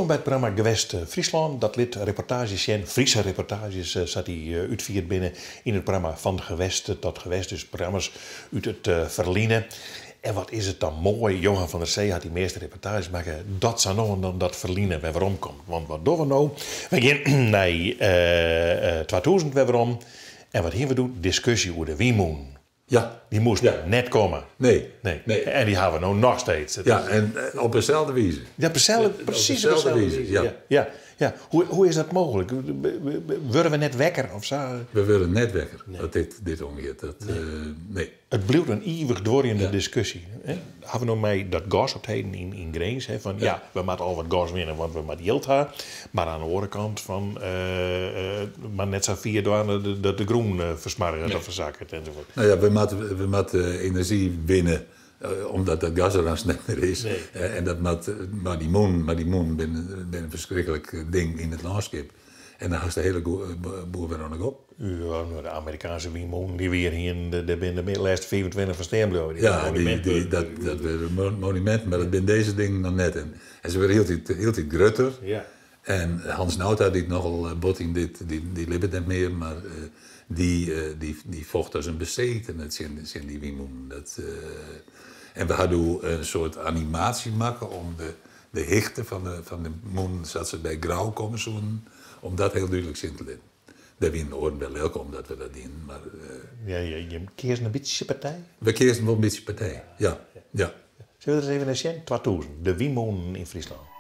Wolkom by it programma Gewest Fryslân. Dat lit reportaazjes sjen, Friese reportaazjes sa't dy útfierd binne yn it programma Van Gewest tot Gewest, dus programma's út it ferline. En wat is it dan moai, Johan van der Zee hat dy measte reportaazjes makke, dat sa no en dan dat ferline wer werom komt. Want wat dogge we no? Wy gean nei 2000 wer werom. En wat hiene we doe? Diskusje oer de wynmûnen. Ja. Dy moasten net komme. Nee. Nee. En dy hawwe we no noch steeds. Ja, en op deselde wize. Ja, presys op deselde wize. Ja. Ja, ja. Hoe is dat mooglik? Wurde we net wekker of sa? We wurde net wekker wat dit oangiet. Dat, nee. It bliuwt in ivich duorjende diskusje. Hawwe we no mei dat gas op 't heden yn Grins, hè, fan ja, we moatte al wat gas winne, want we moatte jild ha. Mar oan de oare kant fan, mar net sa fier dwaan dat de grûn fersmoarget of fersakket enzovoort. No ja, we moatte enerzjy winne omdat dat gas der aanst net mear is. En dat moat, mar dy mûnen, mar dy mûnen binne in ferskriklik ding yn it lânskip. En dan hast de hiele boel wer oan de gong. Ja, no, de Amerikaanske wynmûnen dy't we hjir hienen, dêr binne de lêste 25 fan stean bleaun. Ja, dat binne monuminten, mar dat binne dizze dingen noch net. En se wurde hieltyd grutter. En Hans Nauta, dy't nochal bot yn dit, dy libbet net mear, mar dy focht as in besetene tsjin dy wynmûnen. En we ha doe in soart animaasje makke om de hichte fan de mûnen sa't se by Grou komme soenen, om dat hiel dúdlik sjen te litten. Dêr wienen oaren wer lilk om dat we dat dienen, mar Ja, jim keazen in bytsje partij? We keazen wol in bytsje partij, ja. Ja. Sille we der ris even nei sjen? 2000, de wynmûnen yn Fryslân.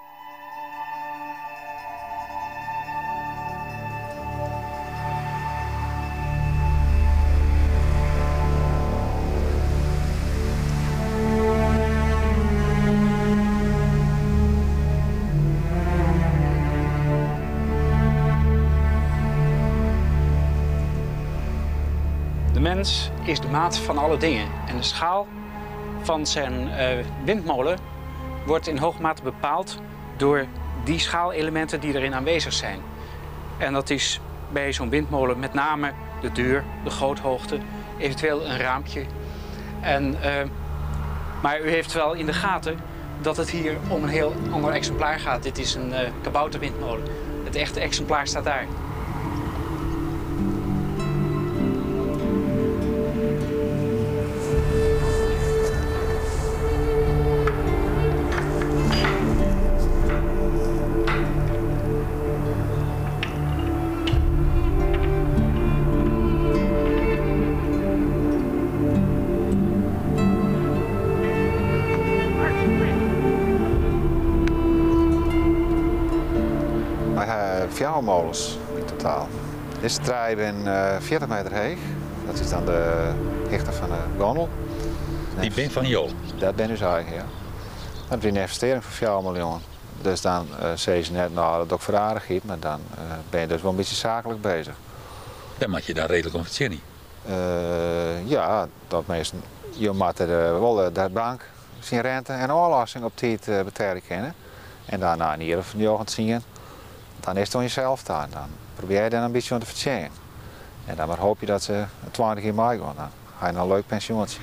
De mens is de maat van alle dingen en de schaal van zijn windmolen wordt in hoge mate bepaald door die schaalelementen die erin aanwezig zijn. En dat is bij zo'n windmolen met name de deur, de goothoogte, eventueel een raampje. En, maar u heeft wel in de gaten dat het hier om een heel ander exemplaar gaat. Dit is een kabouterwindmolen. Het echte exemplaar staat daar. Wy ha fjouwer molens yn totaal. Dizze trije binne 40 meter heech. Dat is dan de hichte fan de gondel. Dy binne fan jo? Dat binne ús eigen, ja. Dat wie in ynvestearring fan 4 miljoen. Dus dan sizze se net, no dat doch ik foar de aardichheid, mar dan binne je dus wol in bytsje saaklik beuzich. Dêr moatte je dan reedlik oan fertsjinje? Ja, dat measten. Jo moatte wol de bank syn rente en ôflossing op tiid betelje kinne. En dan nei in jier of njoggen, tsien, dan is it oan jesels ta. Dan probearje je dêr in bytsje oan te fertsjinjen. En dan mar hoopje dat se 20 jier meigean. Dan ha je noch in leuk pensjoentsje.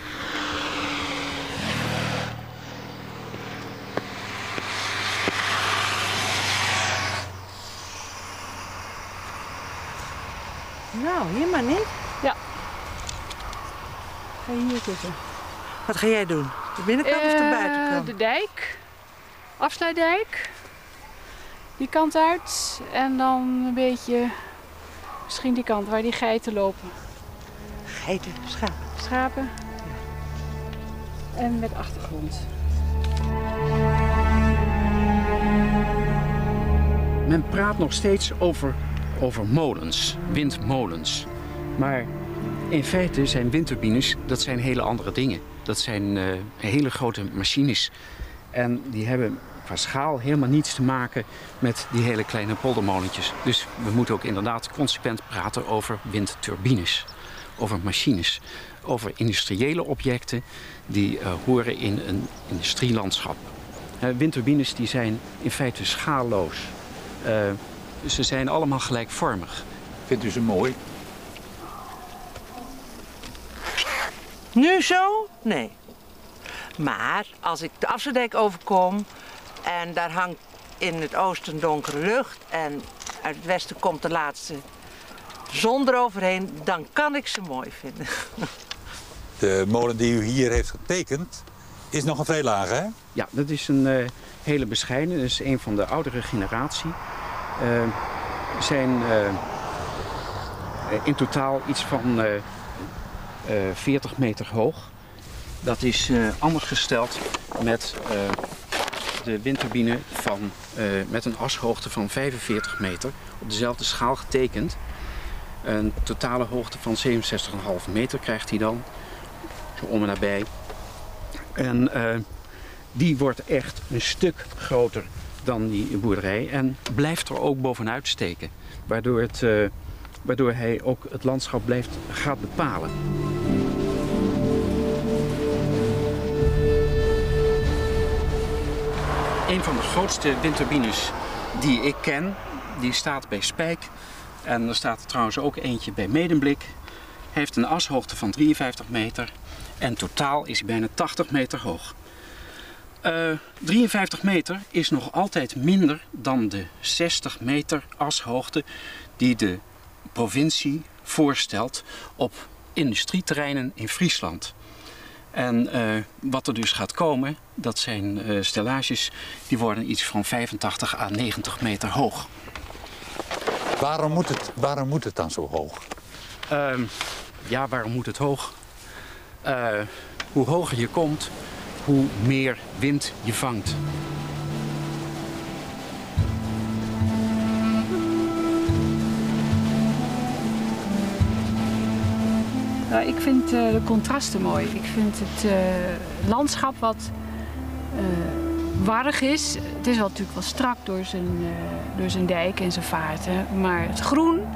Nou, hier maar niet. Ja. Ga je hier zitten. Wat ga jij doen? De binnenkant of de buitenkant? De dijk. Afsluitdijk. Die kant uit. En dan een beetje misschien die kant waar die geiten lopen. Geiten, schapen. Schapen. En met achtergrond. Men praat nog steeds over molens, windmolens. Maar in feite zijn windturbines, dat zijn hele andere dingen. Dat zijn hele grote machines. En die hebben qua schaal helemaal niets te maken met die hele kleine poldermolentjes. Dus we moeten ook inderdaad consequent praten over windturbines, over machines, over industriële objecten die horen in een industrielandschap. Windturbines die zijn in feite schaalloos. Ze zijn allemaal gelijkvormig. Vindt u ze mooi? Nu zo? Nee. Maar als ik de Afsluitdijk overkom en daar hangt In het oosten donkere lucht en uit het westen komt de laatste zon eroverheen, dan kan ik ze mooi vinden. De molen die u hier heeft getekend is nog een vrij lage, hè? Ja, dat is een hele bescheiden. Dat is een van de oudere generatie. Zijn in totaal iets van 40 meter hoog. Dat is anders gesteld met de windturbine met een ashoogte van 45 meter. Op dezelfde schaal getekend. Een totale hoogte van 67,5 meter krijgt hij dan. Zo om en nabij. En die wordt echt een stuk groter dan die boerderij en blijft er ook bovenuit steken. Waardoor hij ook het landschap gaat bepalen. Een van de grootste windturbines die ik ken, die staat bij Spijk. En er staat er trouwens ook eentje bij Medemblik. Hij heeft een ashoogte van 53 meter en totaal is hij bijna 80 meter hoog. 53 meter is nog altijd minder dan de 60 meter ashoogte die de provincie voorstelt op industrieterreinen in Friesland. En wat er dus gaat komen, dat zijn stellages die worden iets van 85 à 90 meter hoog. Waarom moet het dan zo hoog? Ja, waarom moet het hoog? Hoe hoger je komt, hoe meer wind je vangt. Nou, ik vind de contrasten mooi. Ik vind het landschap wat warrig is. Het is wel natuurlijk wel strak door zijn dijk en zijn vaarten. Maar het groen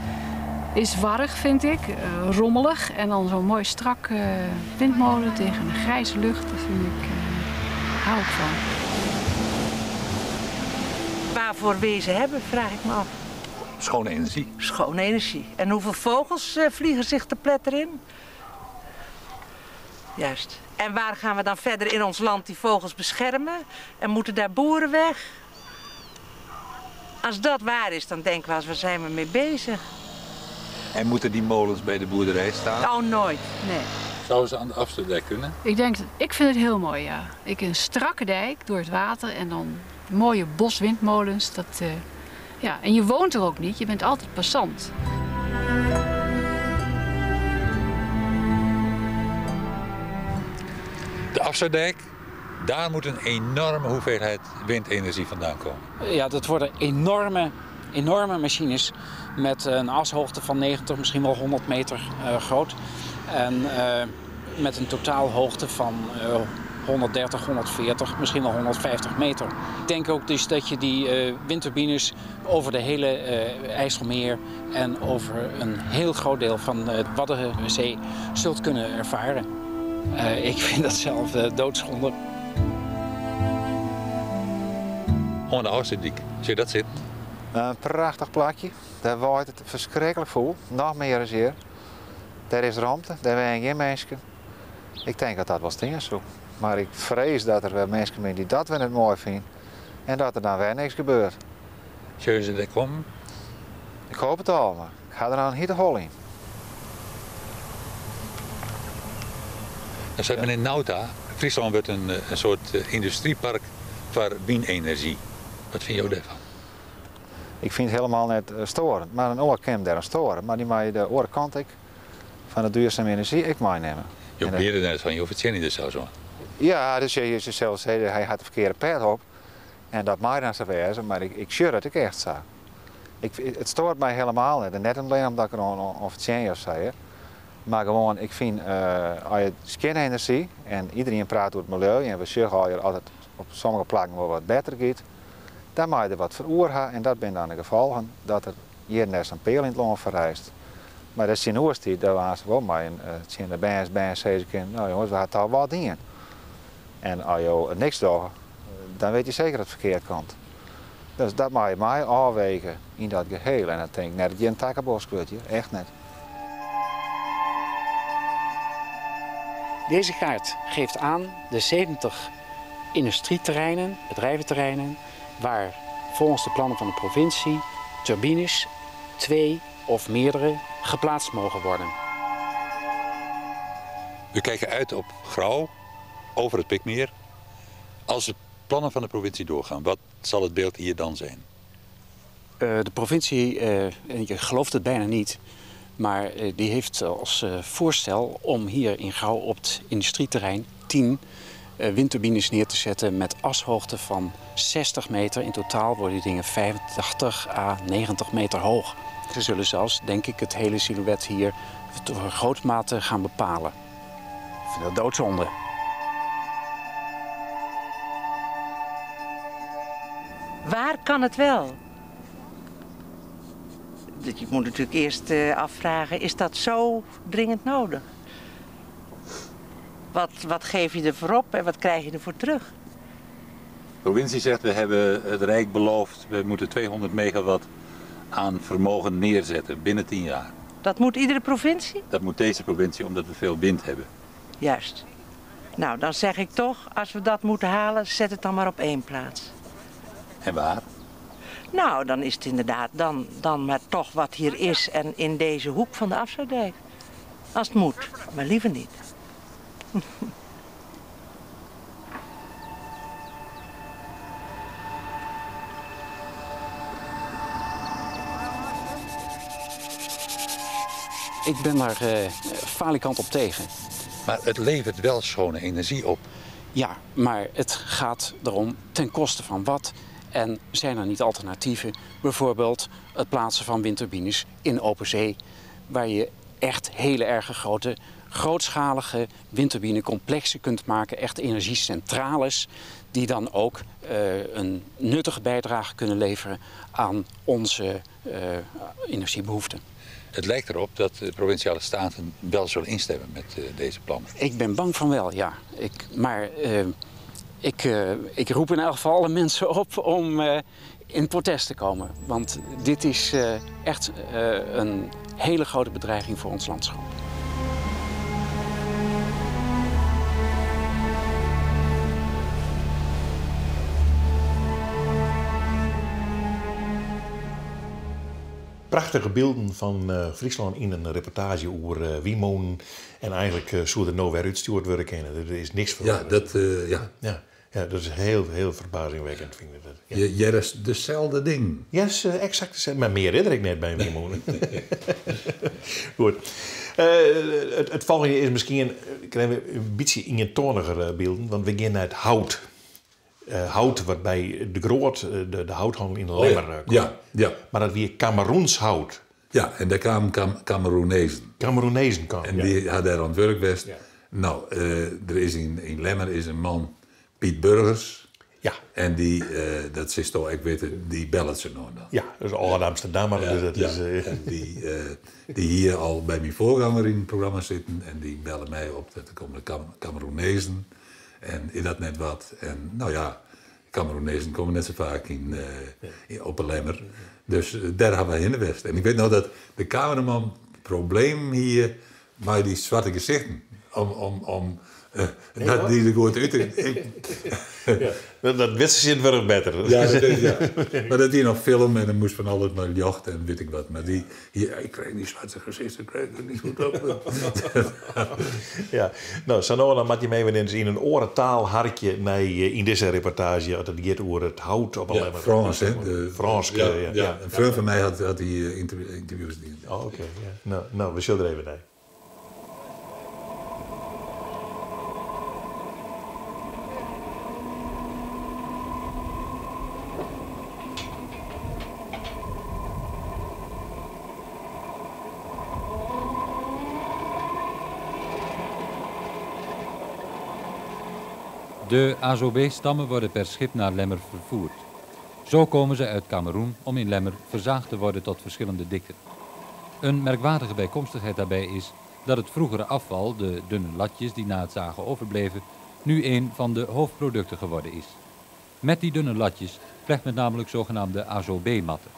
is warrig, vind ik. Rommelig. En dan zo'n mooi strak windmolen tegen een grijze lucht. Dat vind ik, hou ik van. Waarvoor wil je ze hebben, vraag ik me af. Schone energie. Schone energie. En hoeveel vogels vliegen zich te pletter in? Juist. En waar gaan we dan verder in ons land die vogels beschermen? En moeten daar boeren weg? Als dat waar is, dan denken we, waar zijn we mee bezig? En moeten die molens bij de boerderij staan? Oh, nooit. Nee. Zouden ze aan de Afsluitdijk kunnen? Ik vind het heel mooi, ja. Een strakke dijk door het water en dan mooie boswindmolens. Dat, ja. En je woont er ook niet, je bent altijd passant. De Afsluitdijk, daar moet een enorme hoeveelheid windenergie vandaan komen. Ja, dat worden enorme, enorme machines met een ashoogte van 90, misschien wel 100 meter groot. En met een totaalhoogte van 130, 140, misschien wel 150 meter. Ik denk ook dus dat je die windturbines over de hele IJsselmeer en over een heel groot deel van de Waddenzee zult kunnen ervaren. Ik vind dat zelf doodzonde. Oh, de Afsluitdijk. Zie je dat zitten? Een prachtig plakje. Daar waait het verschrikkelijk vol. Nog meer dan hier. Daar is ruimte, daar zijn geen mensen. Ik denk dat dat wel steen zo. Maar ik vrees dat er wel mensen zijn die dat weer niet mooi vinden. En dat er dan weer niks gebeurt. Zullen ze er komen? Ik hoop het al, maar ik ga er nou een hitte hol in. Dan zit meneer Nauta. Friesland wordt een soort industriepark voor windenergie. Wat vind je daarvan? Ik vind het helemaal net storend. Maar een oor kan daar storen. Maar die mag je de oorkant ik van de duurzame energie ik meenemen. Je probeerde net van, je verzin je er zelfs zo. Ja, dus je zelfs zei, hij had de verkeerde pet op. En dat mag dan zo wezen, maar ik zie dat ik echt zo. Het stoort mij helemaal niet. En net alleen omdat ik er een verzin of zei. Maar gewoon, ik vind, als je skin-energie, en iedereen praat over het milieu, en we zeggen al altijd op sommige plekken wel wat beter gaat, dan mag je er wat voor oor hebben en dat zijn dan de gevolgen dat er hier net een peel in het land verrijst. Maar dat is in oorstijd, daar waren ze wel maar in de bands, zei ze, nou jongens, we hadden al wat in. En als je niks doet, dan weet je zeker dat het verkeerd komt. Dus dat mag je mij afwegen in dat geheel. En dat denk ik net dat je een takkenbos wordt, echt net. Deze kaart geeft aan de 70 industrieterreinen, bedrijventerreinen, waar Volgens de plannen van de provincie turbines, twee of meerdere, geplaatst mogen worden. We kijken uit op Grou, over het Pikmeer. Als de plannen van de provincie doorgaan, wat zal het beeld hier dan zijn? De provincie, en je gelooft het bijna niet, maar die heeft als voorstel om hier in Grou op het industrieterrein 10 windturbines neer te zetten met ashoogte van 60 meter. In totaal worden die dingen 85 à 90 meter hoog. Ze zullen zelfs, denk ik, het hele silhouet hier tot een grote mate gaan bepalen. Ik vind dat doodzonde. Waar kan het wel? Je moet natuurlijk eerst afvragen, is dat zo dringend nodig? Wat geef je ervoor op en wat krijg je ervoor terug? De provincie zegt, we hebben het Rijk beloofd, we moeten 200 megawatt aan vermogen neerzetten binnen 10 jaar. Dat moet iedere provincie? Dat moet deze provincie, omdat we veel wind hebben. Juist. Nou, dan zeg ik toch, als we dat moeten halen, zet het dan maar op één plaats. En waar? Nou, dan is het inderdaad dan maar toch wat hier is en in deze hoek van de Afsluitdijk. Als het moet, maar liever niet. Ik ben daar falikant op tegen. Maar het levert wel schone energie op. Ja, maar het gaat erom ten koste van wat. En zijn er niet alternatieven? Bijvoorbeeld het plaatsen van windturbines in open zee, waar je echt hele erge grote, grootschalige windturbinecomplexen kunt maken. Echt energiecentrales die dan ook een nuttige bijdrage kunnen leveren aan onze energiebehoeften. Het lijkt erop dat de provinciale staten wel zullen instemmen met deze plannen. Ik ben bang van wel, ja. Ik roep in elk geval alle mensen op om in protest te komen. Want dit is echt een hele grote bedreiging voor ons landschap. Prachtige beelden van Friesland in een reportage over wynmûnen. En eigenlijk zou er nou weer uitgestuurd worden kunnen. Er is niks veranderd. Ja, dat, ja. Ja, ja, dat is heel, heel verbazingwekkend, vind ik dat. Ja. Jij is dezelfde ding. Ja, is exact hetzelfde. Maar meer herinner ik net bij een wynmûnen. Goed. Het volgende is misschien krijgen we een beetje eentoniger beelden, want we gaan naar het hout. Hout wat bij de Groot, de houthandel in de Lemmer kwam. Ja, ja. Maar dat weer Kameroens hout. Ja, en daar kwamen Kameroenezen. Kameroenezen kwamen, En ja. die hadden daar aan het werk best. Ja. Nou, er is in Lemmer is een man, Piet Burgers. Ja. En die, dat is toch, ik weet het, die bellen ze nog dan. Ja, dat is al een Amsterdammer. Ja, dus dat ja. is, En die hier al bij mijn voorganger in het programma zitten. En die bellen mij op, dat er komen de Kameroenezen. En is dat net wat? En nou ja, Kameroenezen komen net zo vaak op een Lemmer. Dus daar hebben we in de West. En ik weet nog dat de cameraman het probleem hier, maar die zwarte gezichten, om Nee, dat hoor. die er goed uit. Ja, dat wisten ze in het werk beter. Ja, dat is, ja. Maar dat die nog film en dan moest van alles maar jacht en weet ik wat. Maar die, hier, ik kreeg die zwarte gezichten, ik kreeg het niet goed op. Ja, nou, Sanora moet je mee in een orentaalharkje naar, in deze reportage. Dat gaat over het hout op Ja, alleen maar. Frans, hè? De, Frans, ja, ja, ja. ja. Een vriend van mij had die interviews. Die, Oh, oké. Ja. Nou, we zullen er even naar. De Azobe-stammen worden per schip naar Lemmer vervoerd. Zo komen ze uit Kameroen om in Lemmer verzaagd te worden tot verschillende dikten. Een merkwaardige bijkomstigheid daarbij is dat het vroegere afval, de dunne latjes die na het zagen overbleven, nu een van de hoofdproducten geworden is. Met die dunne latjes vlecht men namelijk zogenaamde Azobe-matten.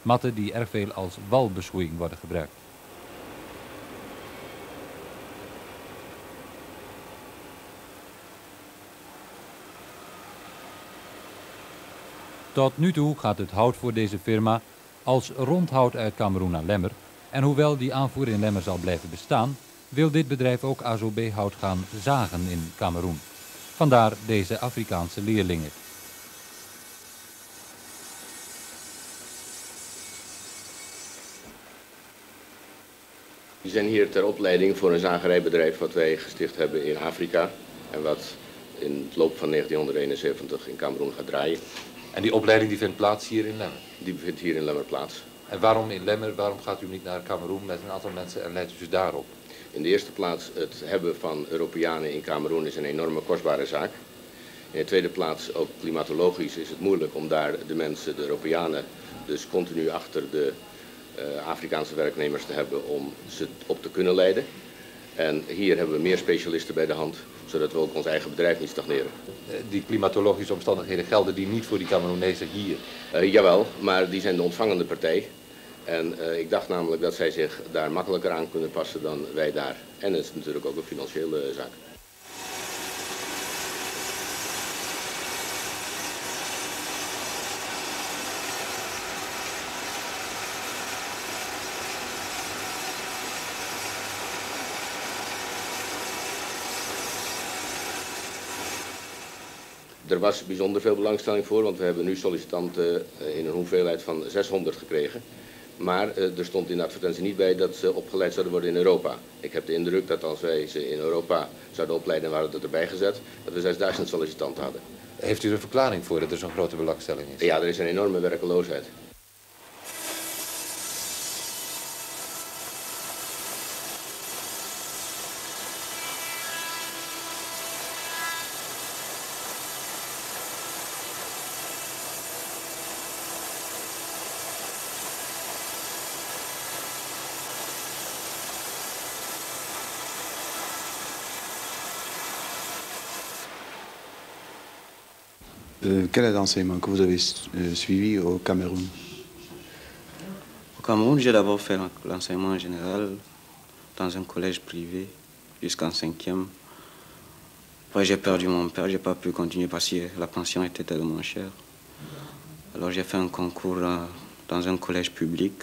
Matten die erg veel als walbeschoeiing worden gebruikt. Tot nu toe gaat het hout voor deze firma als rondhout uit Kameroen naar Lemmer. En hoewel die aanvoer in Lemmer zal blijven bestaan, wil dit bedrijf ook Azobé-hout gaan zagen in Kameroen. Vandaar deze Afrikaanse leerlingen. Die zijn hier ter opleiding voor een zagerijbedrijf wat wij gesticht hebben in Afrika en wat in het loop van 1971 in Kameroen gaat draaien. En die opleiding die vindt plaats hier in Lemmer? Die vindt hier in Lemmer plaats. En waarom in Lemmer? Waarom gaat u niet naar Kameroen met een aantal mensen en leidt u ze daarop? In de eerste plaats, het hebben van Europeanen in Kameroen is een enorme kostbare zaak. In de tweede plaats, ook klimatologisch is het moeilijk om daar de mensen, de Europeanen, dus continu achter de Afrikaanse werknemers te hebben om ze op te kunnen leiden. En hier hebben we meer specialisten bij de hand, zodat we ook ons eigen bedrijf niet stagneren. Die klimatologische omstandigheden gelden die niet voor die Kameroenezen hier? Jawel, maar die zijn de ontvangende partij. En ik dacht namelijk dat zij zich daar makkelijker aan kunnen passen dan wij daar. En het is natuurlijk ook een financiële zaak. Er was bijzonder veel belangstelling voor, want we hebben nu sollicitanten in een hoeveelheid van 600 gekregen. Maar er stond in de advertentie niet bij dat ze opgeleid zouden worden in Europa. Ik heb de indruk dat als wij ze in Europa zouden opleiden en waren dat erbij gezet, dat we 6000 sollicitanten hadden. Heeft u er een verklaring voor dat er zo'n grote belangstelling is? Ja, er is een enorme werkeloosheid. Quel est l'enseignement que vous avez suivi au Cameroun? Au Cameroun, j'ai d'abord fait l'enseignement général dans un collège privé jusqu'en 5e. Après, j'ai perdu mon père, j'ai pas pu continuer parce que la pension était tellement chère. Alors j'ai fait un concours dans un collège public,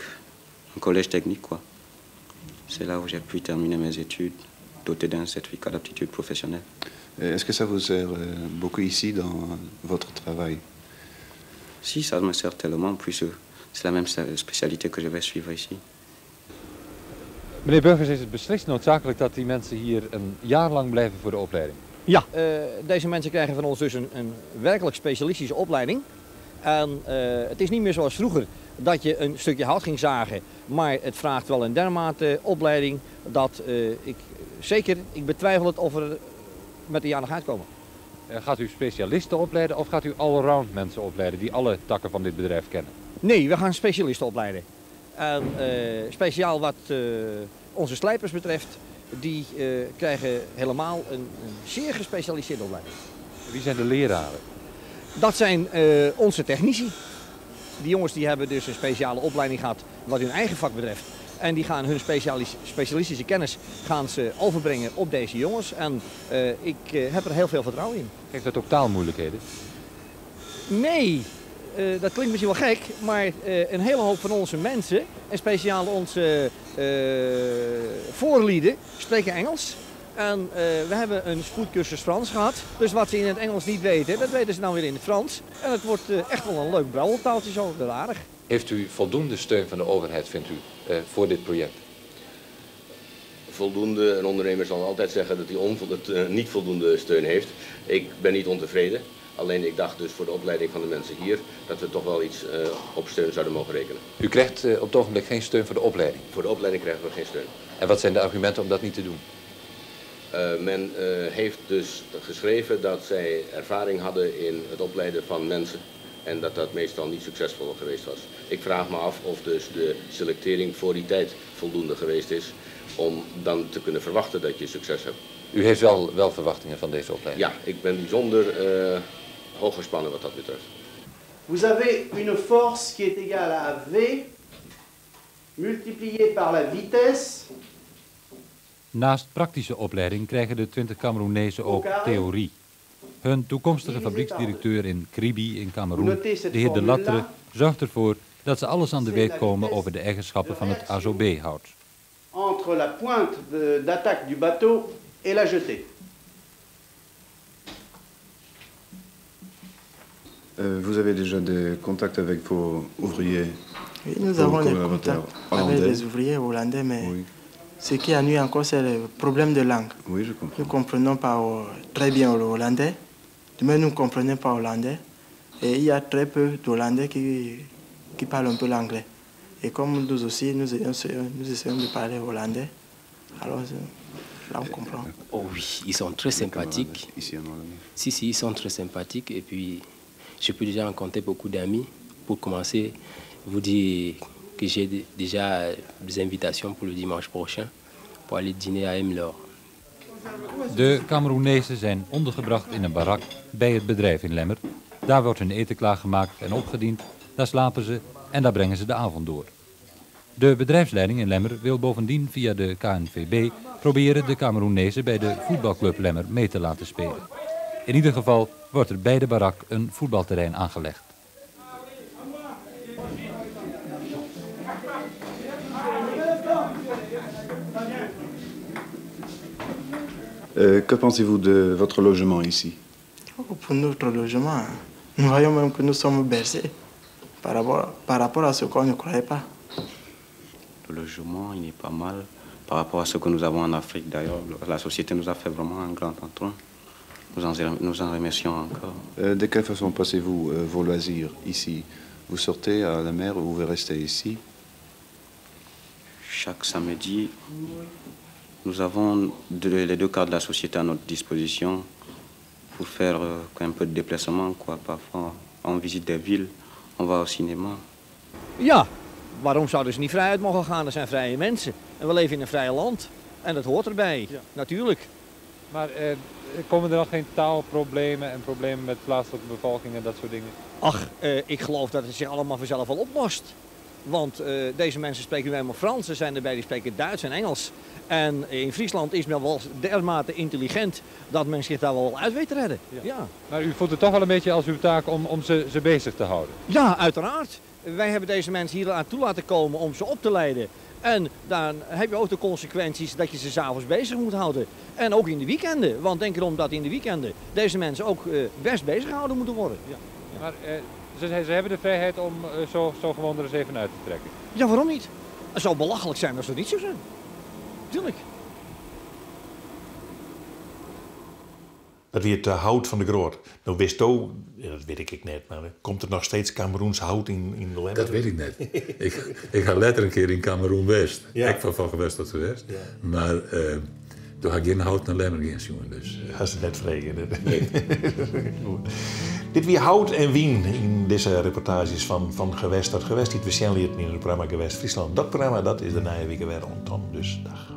un collège technique quoi. C'est là où j'ai pu terminer mes études, doté d'un certificat d'aptitude professionnelle. Est-ce que ça vous sert beaucoup ici dans votre travail? Si, ça me sert tellement, puisque c'est la même spécialité que je vais suivre ici. Meneer Burgers, is het beslist noodzakelijk dat die mensen hier een jaar lang blijven voor de opleiding? Ja, deze mensen krijgen van ons dus een werkelijk specialistische opleiding. En het is niet meer zoals vroeger dat je een stukje hout ging zagen, maar het vraagt wel een dermate opleiding dat ik betwijfel het of er met de jaar nog uitkomen. Gaat u specialisten opleiden of gaat u allround mensen opleiden die alle takken van dit bedrijf kennen? Nee, we gaan specialisten opleiden. En speciaal wat onze slijpers betreft, die krijgen helemaal een zeer gespecialiseerde opleiding. Wie zijn de leraren? Dat zijn onze technici. Die jongens die hebben dus een speciale opleiding gehad wat hun eigen vak betreft. En die gaan hun specialistische kennis gaan ze overbrengen op deze jongens. En ik heb er heel veel vertrouwen in. Geeft dat ook taalmoeilijkheden? Nee, dat klinkt misschien wel gek, maar een hele hoop van onze mensen, en speciaal onze voorlieden, spreken Engels. En we hebben een spoedcursus Frans gehad. Dus wat ze in het Engels niet weten, dat weten ze dan weer in het Frans. En het wordt echt wel een leuk brabbeltaaltje zo, dat aardig. Heeft u voldoende steun van de overheid, vindt u, voor dit project? Voldoende. Een ondernemer zal altijd zeggen dat hij niet voldoende steun heeft. Ik ben niet ontevreden. Alleen ik dacht dus voor de opleiding van de mensen hier dat we toch wel iets op steun zouden mogen rekenen. U krijgt op het ogenblik geen steun voor de opleiding? Voor de opleiding krijgen we geen steun. En wat zijn de argumenten om dat niet te doen? Men heeft dus geschreven dat zij ervaring hadden in het opleiden van mensen en dat dat meestal niet succesvol geweest was. Ik vraag me af of dus de selectering voor die tijd voldoende geweest is om dan te kunnen verwachten dat je succes hebt. U heeft wel verwachtingen van deze opleiding? Ja, ik ben bijzonder hoog gespannen wat dat betreft. Vous avez une force qui est égale à V multipliée par la vitesse. Naast praktische opleiding krijgen de 20 Kameroenezen ook theorie. Hun toekomstige fabrieksdirecteur in Kribi in Kameroen, de heer De Lattre, zorgt ervoor dat ze alles aan de weet komen over de eigenschappen van het AZOB-hout. Entre la pointe d'attaque du bateau et la jetée. Vous avez déjà des contacts avec vos ouvriers? Oui, nous avons des contacts avec les ouvriers hollandais, mais oui. Ce qui ennuie encore, c'est le problème de langue. Oui, je comprends. Nous ne comprenons pas très bien le hollandais, mais nous ne comprenons pas hollandais. Et il y a très peu d'Hollandais qui parlent un peu l'anglais. Et comme nous aussi, nous essayons de parler hollandais, alors là on comprend. Oh oui, ils sont très sympathiques. Si, si, ils sont très sympathiques. Et puis, je peux déjà rencontrer beaucoup d'amis. Pour commencer, vous dire que j'ai déjà des invitations pour le dimanche prochain pour aller dîner à Emlor. De Kameroenezen zijn ondergebracht in een barak bij het bedrijf in Lemmer. Daar wordt hun eten klaargemaakt en opgediend. Daar slapen ze en daar brengen ze de avond door. De bedrijfsleiding in Lemmer wil bovendien via de KNVB proberen de Kameroenezen bij de voetbalclub Lemmer mee te laten spelen. In ieder geval wordt er bij de barak een voetbalterrein aangelegd. Que pensez-vous de votre logement ici? Oh, pour notre logement, nous voyons même que nous sommes bercés par rapport à ce qu'on ne croyait pas. Le logement, il est pas mal par rapport à ce que nous avons en Afrique d'ailleurs. La société nous a fait vraiment un grand entrain. Nous en remercions encore. De quelle façon passez-vous vos loisirs ici? Vous sortez à la mer ou vous restez ici? Chaque samedi, nous avons les deux quarts de la société à notre disposition pour faire un peu de déplacement, quoi. Parfois, on visite des villes, on va au cinéma. Ja, waarom zouden ze niet vrij uit mogen gaan? Er zijn vrije mensen en we leven in een vrij land. En dat hoort erbij, ja. Natuurlijk. Maar komen er dan geen taalproblemen en problemen met plaatselijke bevolking en dat soort dingen? Ach, ik geloof dat het zich allemaal vanzelf al oplost. Want deze mensen spreken nu helemaal Frans, er zijn erbij die spreken Duits en Engels. En in Friesland is men wel dermate intelligent dat men zich daar wel uit weet te redden. Ja. Ja. Maar u voelt het toch wel een beetje als uw taak om ze bezig te houden? Ja, uiteraard. Wij hebben deze mensen hier aan toe laten komen om ze op te leiden. En dan heb je ook de consequenties dat je ze 's avonds bezig moet houden. En ook in de weekenden. Want denk erom dat in de weekenden deze mensen ook best bezig gehouden moeten worden. Ja. Ja. Maar ze hebben de vrijheid om zo gewoon er eens even uit te trekken? Ja, waarom niet? Het zou belachelijk zijn als dat niet zo zijn. Tuurlijk. Dat wie het hout van de Groot. Nou wist ook, dat weet ik net, maar komt er nog steeds Kameroens hout in de Lemmer? Dat weet ik net. Ik ga letterlijk een keer in Kameroen West. Ja. Ik van gewest tot gewest. Ja. Maar toen had ik geen hout naar Lemmer gaan zoeken. Dus, Ga ze net vregen. Nee. Dit wie hout en wien in deze reportages van Gewest tot Gewest. Die we zien in het programma Gewest Friesland. Dat programma dat is de nieuwe week weer ontan. Dus dag.